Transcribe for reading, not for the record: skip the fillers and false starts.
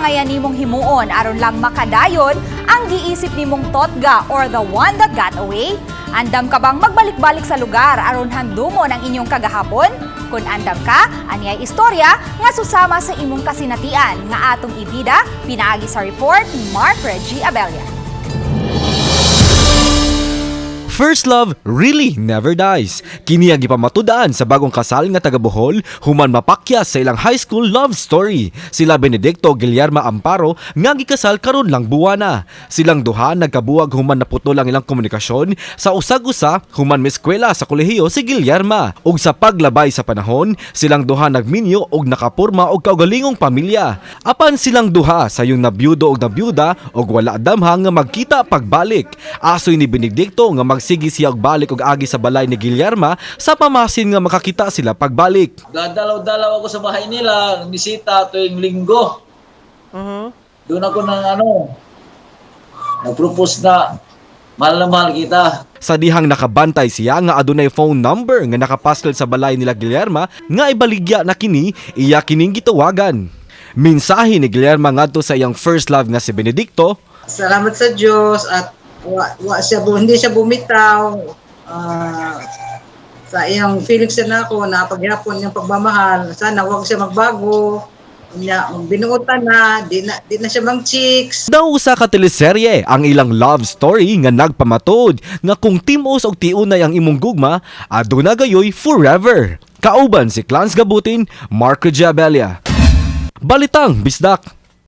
ngaya nimong himuon aron lang makadayon ang giisip nimong totga or the one that got away? Andam ka bang magbalik-balik sa lugar aron handumon ang inyong kagahapon? Kung andam ka, ani ay istorya nga susama sa imong kasinatian nga atong ibida pinaagi sa report ni Mark Reggie Abella. First love really never dies. Kini ang gipamatud-an sa bagong kasal nga taga Bohol human mapakyas sa ilang high school love story. Sila Benedicto Guillerma Amparo nga gikasal karon lang buwana. Silang duha nagkabuwag human naputol ang ilang komunikasyon sa usag-usa human mieskwela sa kolehiyo si Guillerma. Ug sa paglabay sa panahon, silang duha nagminyo og nakapurma og kaugalingong pamilya. Apan silang duha sayong nabiyudo og nabiyuda og wala damha nga magkita pagbalik. Asoy ni Benedicto nga magsige siya og balik og agi sa balay ni Guillerma sa pamasin nga makakita sila pagbalik. Dadalaw-dalaw ako sa bahay nila, bisita tuwing Linggo. Doon ako ng ano, nag-propose na mahal kita. Sa dihang nakabantay siya nga adunay phone number nga nakapaskil sa balay nila Guillerma nga ibaligya na kini, iya kining gitawagan. Mensahe ni Guillerma ngadto sa iyang first love nga si Benedicto: Salamat sa Diyos at wa siya hindi siya bumitaw sa iyang feelings na ako na paghapon niyang pagmamahal. Sana wag siya magbago. Nya magbinuotan na, di na siya mang chicks. Daw usa ka teleserye ang ilang love story nga nagpamatuod nga kung timos og tiunay ang imong gugma, aduna gayoy forever. Kauban si Clans Gabutin, Marco Jabelia. Balitang Bisdak.